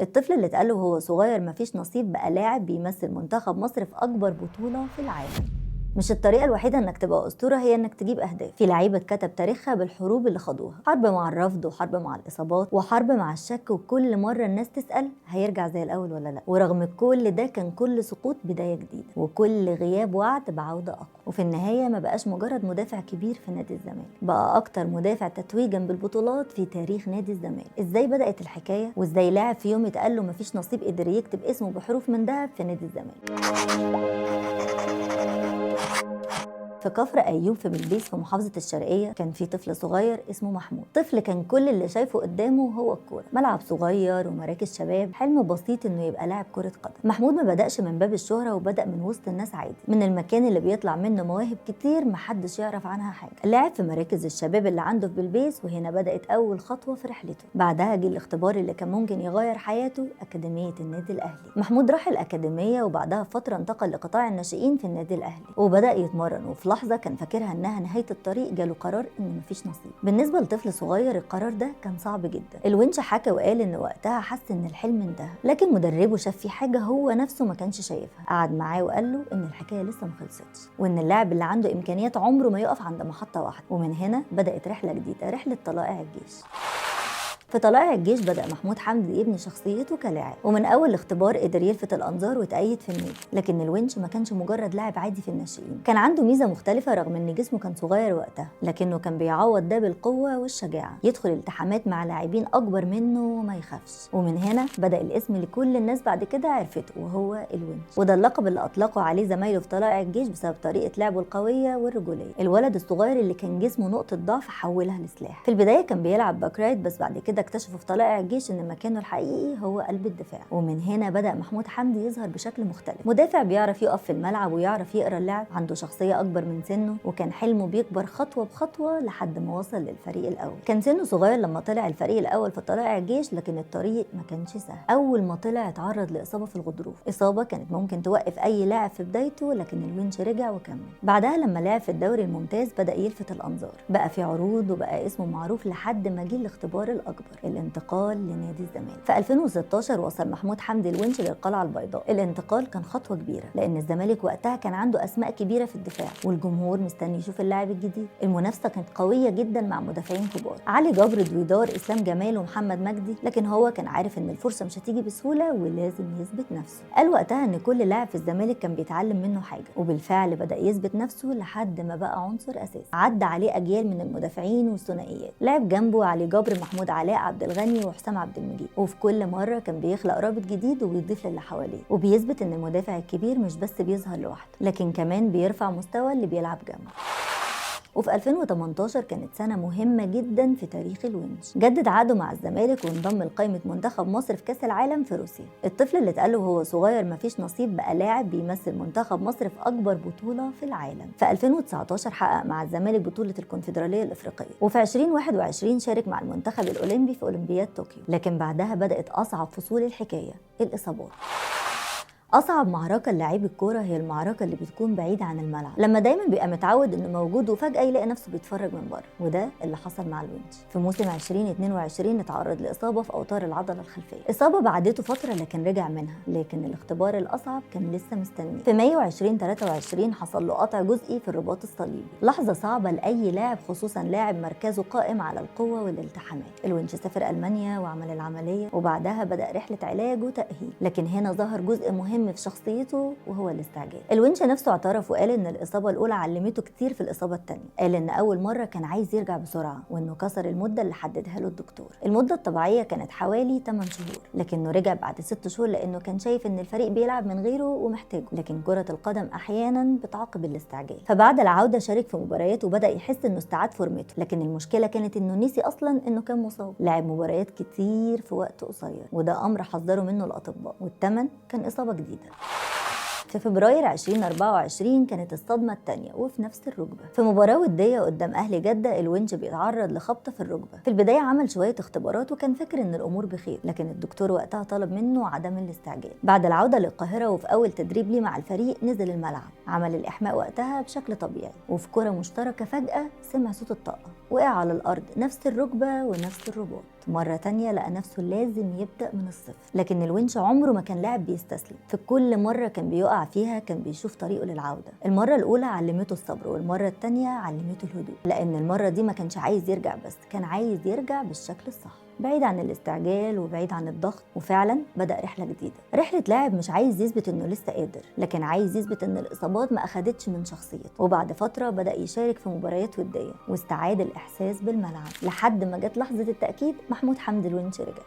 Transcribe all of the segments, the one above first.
الطفل اللي اتقال له وهو صغير مفيش نصيب بقى لاعب بيمثل منتخب مصر في أكبر بطولة في العالم. مش الطريقة الوحيدة انك تبقى أسطورة هي انك تجيب أهداف. في لعيبة اتكتب تاريخها بالحروب اللي خاضوها، حرب مع الرفض وحرب مع الإصابات وحرب مع الشك، وكل مرة الناس تسأل هيرجع زي الأول ولا لا. ورغم كل ده كان كل سقوط بداية جديدة وكل غياب وعد بعودة أقوى. وفي النهاية ما بقاش مجرد مدافع كبير في نادي الزمالك، بقى أكتر مدافع تتويجا بالبطولات في تاريخ نادي الزمالك. إزاي بدأت الحكاية وإزاي لاعب في يوم اتقال له مفيش نصيب قدر يكتب اسمه بحروف من ذهب في نادي الزمالك؟ في كفر أيوب في بلبيس في محافظة الشرقية كان في طفل صغير اسمه محمود. طفل كان كل اللي شايفه قدامه هو الكورة، ملعب صغير ومراكز شباب، حلم بسيط انه يبقى لاعب كرة قدم. محمود ما بدأش من باب الشهرة وبدأ من وسط الناس عادي، من المكان اللي بيطلع منه مواهب كتير محدش يعرف عنها حاجة. لعب في مراكز الشباب اللي عنده في بلبيس، وهنا بدأت أول خطوة في رحلته. بعدها جه الاختبار اللي كان ممكن يغير حياته، أكاديمية النادي الأهلي. محمود راح الأكاديمية وبعدها فترة انتقل لقطاع الناشئين في النادي الأهلي وبدأ يتمرن. وفي لحظة كان فاكرها انها نهاية الطريق جاله قرار ان مفيش نصيب. بالنسبة لطفل صغير القرار ده كان صعب جدا. الونش حكى وقال ان وقتها حس ان الحلم انتهى، لكن مدربه شاف فيه حاجة هو نفسه ما كانش شايفها. قعد معاه وقال له ان الحكاية لسه ما خلصتش، وان اللاعب اللي عنده امكانيات عمره ما يقف عند محطة واحدة. ومن هنا بدأت رحلة جديدة، رحلة طلائع الجيش. في طلائع الجيش بدأ محمود حمدي يبني شخصيته كلاعب، ومن أول اختبار قدر يلفت الأنظار وتأيد في النادي. لكن الونش ما كانش مجرد لاعب عادي في الناشئين، كان عنده ميزة مختلفة رغم إن جسمه كان صغير وقتها، لكنه كان بيعوض ده بالقوة والشجاعة، يدخل التحامات مع لاعبين أكبر منه وما يخافش. ومن هنا بدأ الاسم اللي كل الناس بعد كده عرفته، وهو الونش. وده اللقب اللي أطلقوا عليه زمايله في طلائع الجيش بسبب طريقة لعبه القوية والرجولية. الولد الصغير اللي كان جسمه نقطة ضعف حولها لسلاح. في البداية كان بيلعب back right، بس بعد كده اكتشفوا في طلائع الجيش ان مكانه الحقيقي هو قلب الدفاع. ومن هنا بدأ محمود حمدي يظهر بشكل مختلف، مدافع بيعرف يقف في الملعب ويعرف يقرا اللعب، عنده شخصية اكبر من سنة، وكان حلمه بيكبر خطوة بخطوة لحد ما وصل للفريق الاول. كان سنة صغير لما طلع الفريق الاول في طلائع الجيش، لكن الطريق ما كانش سهل. اول ما طلع اتعرض لاصابة في الغضروف، اصابة كانت ممكن توقف اي لاعب في بدايته، لكن الونش رجع وكمل. بعدها لما لعب في الدوري الممتاز بدأ يلفت الانظار، بقى في عروض وبقى اسمه معروف لحد ما جه الاختبار الاكبر، الانتقال لنادي الزمالك. في 2016 وصل محمود حمدي الونش للقلعة البيضاء. الانتقال كان خطوة كبيرة لأن الزمالك وقتها كان عنده أسماء كبيرة في الدفاع، والجمهور مستني يشوف اللاعب الجديد. المنافسة كانت قوية جدا مع مدافعين كبار، علي جبر، دويدار، إسلام جمال، ومحمد مجدي، لكن هو كان عارف إن الفرصة مش هتيجي بسهولة ولازم يثبت نفسه. قال وقتها إن كل لاعب في الزمالك كان بيتعلم منه حاجة، وبالفعل بدأ يثبت نفسه لحد ما بقى عنصر أساسي. عدى عليه أجيال من المدافعين والثنائيات، لعب جنبه علي جبر، محمود علاء، عبد الغني، وحسام عبد المجيد، وفي كل مرة كان بيخلق رابط جديد وبيضيف للي حواليه، وبيثبت ان المدافع الكبير مش بس بيظهر لوحده، لكن كمان بيرفع مستوى اللي بيلعب جنبه. وفي 2018 كانت سنة مهمة جدا في تاريخ الونش، جدد عقده مع الزمالك وانضم لقائمة منتخب مصر في كأس العالم في روسيا. الطفل اللي اتقال له وهو صغير مفيش نصيب بقى لاعب بيمثل منتخب مصر في أكبر بطولة في العالم. في 2019 حقق مع الزمالك بطولة الكونفدرالية الإفريقية، وفي 2021 شارك مع المنتخب الأولمبي في أولمبياد طوكيو. لكن بعدها بدأت أصعب فصول الحكاية، الإصابات. أصعب معركة للاعيب الكورة هي المعركة اللي بتكون بعيدة عن الملعب، لما دايما بيبقى متعود إنه موجود وفجأة يلاقي نفسه بيتفرج من بره، وده اللي حصل مع الونش. في موسم 2022 اتعرض لإصابة في أوتار العضلة الخلفية، إصابة بعدته فترة لكن رجع منها، لكن الاختبار الأصعب كان لسه مستنيه. في مايو 2023 حصل له قطع جزئي في الرباط الصليبي، لحظة صعبة لأي لاعب، خصوصا لاعب مركزه قائم على القوة والالتحامات. الونش سافر ألمانيا وعمل العملية، وبعدها بدأ رحلة علاج وتأهيل، لكن هنا ظهر جزء مهم في شخصيته وهو الاستعجال. الونش نفسه اعترف وقال ان الاصابة الاولى علمته كتير في الاصابة الثانية. قال ان اول مرة كان عايز يرجع بسرعة، وانه كسر المدة اللي حددها له الدكتور. المدة الطبيعية كانت حوالي 8 شهور، لكنه رجع بعد 6 شهور لانه كان شايف ان الفريق بيلعب من غيره ومحتاجة. لكن كره القدم احيانا بتعاقب الاستعجال. فبعد العودة شارك في مباريات وبدا يحس انه استعاد فورمته، لكن المشكلة كانت انه نسي اصلا انه كان مصاب. لعب مباريات كتير في وقت قصير، وده امر حذروا منه الاطباء، والثمن كان اصابه جديدة. في فبراير 2024 كانت الصدمة الثانية، وفي نفس الركبة. في مباراة ودية قدام أهلي جدة، الونش بيتعرض لخبطة في الركبة. في البداية عمل شوية اختبارات وكان فاكر إن الأمور بخير، لكن الدكتور وقتها طلب منه عدم الاستعجال. بعد العودة للقاهرة وفي أول تدريب ليه مع الفريق نزل الملعب، عمل الإحماء وقتها بشكل طبيعي، وفي كرة مشتركة فجأة سمع صوت الطاقة. وقع على الأرض، نفس الركبة ونفس الرباط. مرة تانية لقى نفسه لازم يبدأ من الصفر. لكن الونش عمره ما كان لاعب بيستسلم، في كل مرة كان بيقع فيها كان بيشوف طريقه للعودة. المرة الأولى علمته الصبر، والمرة التانية علمته الهدوء، لأن المرة دي ما كانش عايز يرجع بس، كان عايز يرجع بالشكل الصح، بعيد عن الاستعجال وبعيد عن الضغط. وفعلا بدأ رحلة جديدة، رحلة لاعب مش عايز يثبت انه لسه قادر، لكن عايز يثبت ان الإصابات ما أخدتش من شخصيته. وبعد فترة بدأ يشارك في مباريات ودية واستعاد الإحساس بالملعب، لحد ما جت لحظة التأكيد، محمود حمدي الونش رجع.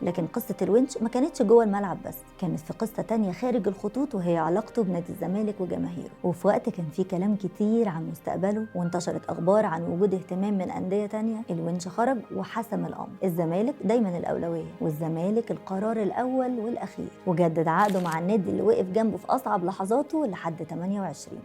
لكن قصة الونش ما كانتش جوه الملعب بس، كانت في قصة تانية خارج الخطوط، وهي علاقته بنادي الزمالك وجماهيره. وفي وقت كان في كلام كتير عن مستقبله وانتشرت أخبار عن وجود اهتمام من أندية تانية، الونش خرج وحسم الأمر. الزمالك دايما الأولوية، والزمالك القرار الأول والأخير، وجدد عقده مع النادي اللي وقف جنبه في أصعب لحظاته لحد 28.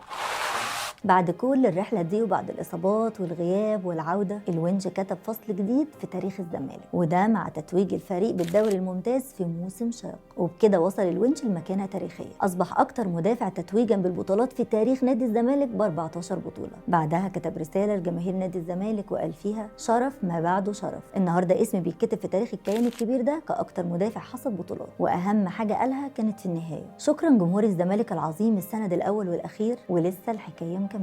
بعد كل الرحلة دي وبعد الإصابات والغياب والعودة، الونش كتب فصل جديد في تاريخ الزمالك، وده مع تتويج الفريق بالدوري الممتاز في موسم شاق. وبكده وصل الونش لمكانة تاريخية، أصبح أكتر مدافع تتويجا بالبطولات في تاريخ نادي الزمالك ب 14 بطولة. بعدها كتب رسالة لجماهير نادي الزمالك وقال فيها: شرف ما بعده شرف، النهارده اسمي بيتكتب في تاريخ الكيان الكبير ده كأكتر مدافع حصد بطولات. وأهم حاجة قالها كانت في النهاية: شكرا جمهور الزمالك العظيم، السند الأول والأخير، ولسه الحكاية مكملة.